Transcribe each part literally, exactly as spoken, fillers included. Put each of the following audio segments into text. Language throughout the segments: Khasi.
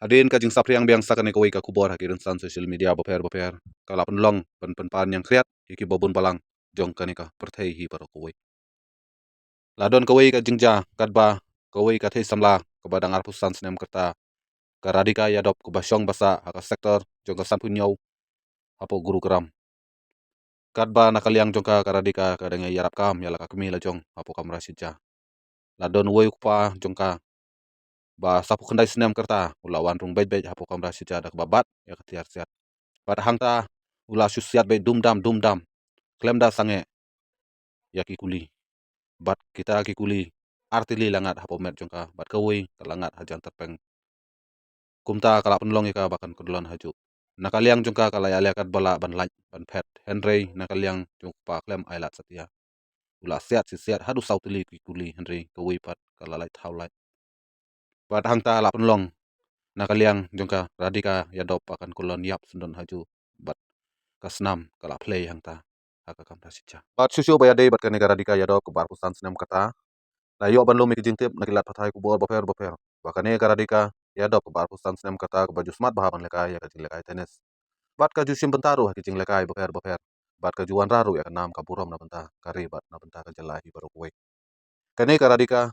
Hadien ka jingsaphriang biang sa kane kawei ka khubor ha ki rynsan social media bapher bapher, ka la pynlong ban pynpar ñiangkhriat ïa ki babun balang jong kane ka pyrthei hi baroh kawei. La don kawei ka jingjia katba kawei ka thei samla kaba dang arphew san snem ka rta, ka Radhika Yadav, kaba shong basa ha ka sector jong ka Sanphew Hynñiew hapoh Gurugram. Katba na ka liang jong ka, ka Radhika ka dang ïarap kam ïa la ka kmie la jong hapoh kamra shisha. La don uwei u kpa jong ka ba saphew khyndai snem ka rta, u la wan rung beit beit hapoh kamra shisha da kaba bat ïa ka tiar siat. Bad hangta u la shu siat beit dum dam dum dam, khlem da sangeh ïa ki kuli. Bad kita ki kuli, artylli la ngat hapoh met jong ka, bad kawei ka la ngat hajan tyrpeng. Kumta ka la pynlong ïa ka ba kan kyllon hajuh. Na ka liang jong ka, ka la ïaleh katba lah ban lait ban phet, hynrei na ka liang jong u kpa khlem ai lad satia. U la siat shi siat haduh saw tylli ki kuli, hynrei kawei pat ka la lait thaw lait. Bad hangta la pynlong, na ka liang jong ka Radhika Yadav ba kan kyllon ïap syndon hajuh, bad ka snam ka la plie hangta ha ka kamra shisha. Bad shuh shuh ba ïadei bad kane ka Radhika Yadav kaba arphew san snem ka rta, la ïoh ban lum ïa ki jingtip na ki lad pathai khubor bapher bapher ba kane ka Radhika Yadav kaba arphew san snem ka rta, kaba ju smat bha ban lehkai ïa ka jinglehkai tennis, bad ka ju shim bynta ruh ha ki jinglehkai bapher bapher, bad ka ju wanrah ruh ïa ka nam ka burom na bynta ka ri bad na bynta ka jylla hi baroh kawei. Kane ka Radhika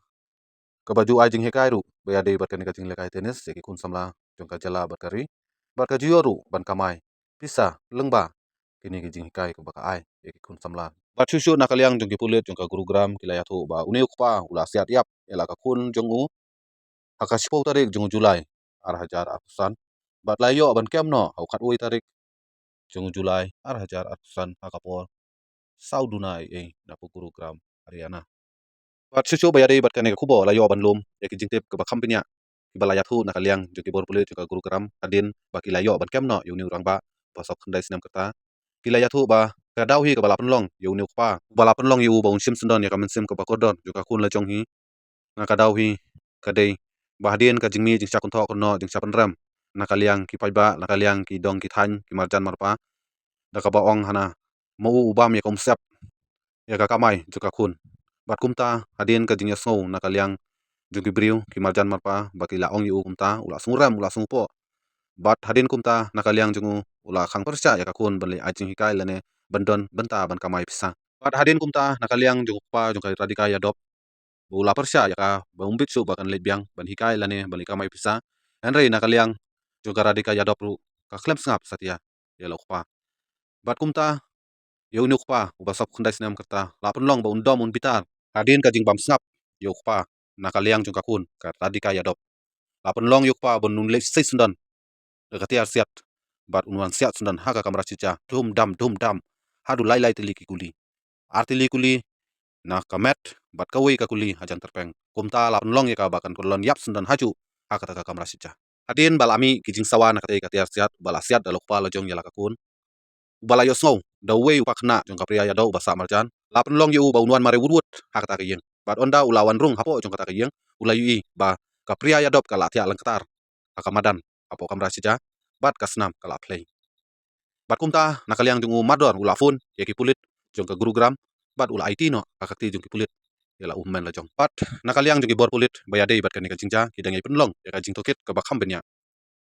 kaba ju ai jinghikai ruh ba ïadei bad kane ka jinglehkai tennis ïa ki khun samla jong ka jylla bad ka ri, bad ka ju ïoh ruh ban kamai pisa lyngba kine ki jinghikai kaba ka ai ïa ki khun samla. Bad shuh shuh na ka liang jong ki pulit jong ka Gurugram ki la ïathuh ba une u kpa u la siat ïap ïa la ka khun jong u ha ka shiphew tarik jong u July, ar hajar arphew san, bad la ïoh ban kem noh ha u khatwei tarik jong u July, ar hajar arphew san, ha ka por saw duna ei ei napoh Gurugram, Haryana. Bad shuh shuh ba ïadei bad kane ka khubor, la ïoh ban lum ïa ki jingtip kiba kham bniah kiba la ïathuh na ka liang jong ki bor pulit jong ka Gurugram hadien ba ki la ïoh ban kem noh ïa une u rangbah ba saphew khyndai snem ka rta. Ki la ïathuh ba ka daw hi kaba la pynlong ïa une u kpa, ba la pynlong ïa u ba un shim syndon ïa ka mynsiem kaba kordor jong ka khun la jong hi, na ka daw hi ka dei ba hadien ka jingmih, jingshah kynthoh kynnoh, jingshah pynrem na ka liang ki paidbah, na ka liang ki dong ki thaiñ, ki marjan marpa, da kaba ong hana ma u u bam ïa ka umsyep ïa ka kamai jong ka khun. Bad kumta hadien ka jingïasngew na ka liang jong ki briew, ki marjan marpa, ba ki la ong ïa u kumta, u la sngewrem, u la sngewpoh. Bad hadien kumta na ka liang jong u, u la khang pyrshah ïa ka khun ban leit ai jinghikai lane ban don bynta ban kamai pisa. Bad hadien kumta na ka liang jong u kpa jong ka Radhika Yadav, ba u la pyrshah ïa ka ba um bit shuh ba kan leit biang ban hikai lane ban leit kamai pisa. Hynrei na ka liang jong ka Radhika Yadav ruh ka khlem sngap satia ïa la u kpa. Bad kumta ïa une u kpa uba saphew khyndai snem ka rta la pynlong ba un dom un bitar hadien ka jingbym sngap ïa u kpa na ka liang jong ka khun ka Radhika Yadav. La pynlong ïa u kpa ba un leit sei syndon da ka tiar siat, bad un wan siat syndon ha ka kamra shisha dum dam dum dam haduh lai lai tylli ki kuli. Ar tylli kuli na ka met bad kawei ka kuli hajan tyrpeng. Kumta la pynlong ïa ka ba kan kyllon ïap syndon hajuh ha kata ka kamra shisha. Hadien ba la mih ki jingsawa na katei ka tiar siat ba la siat da la u kpa la jong ïa la ka khun, uba la ïohsngew da uwei u pakhynnah jong ka Priya Yadav uba sah marjan, la pynlong ïa u ba un wan mareh wut wut ha kata ka ïing. Bad ynda u la wan rung hapoh jong kata ka ïing, u la ïohi ba ka Priya Yadav ka la thiah lyngktar ha ka madan hapoh kamra shisha, bad ka snam ka la plie. Bad kumta na ka liang jong u mardor u la phone ïa ki pulit jong ka Gurugram, bad u la aiti noh ha ka kti jong ki pulit ïa la u hynmen la jong. Bad na ka liang jong ki bor pulit ba ïadei bad kane ka jingjia, ki dang ïai pynlong ïa ka jingtohkit kaba kham bniah.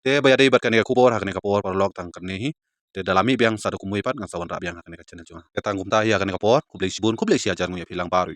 Te ba ïadei bad kane ka khubor ha kane ka por, paralok, tang katne hi. Te da la mih biang sa da kumwei pat, ngan sa wanrah biang ha kane ka channel jong nga. Te tang kumta hi ha kane ka por, khublei shibun, khublei shihajar nguh ïa phi lang baroh.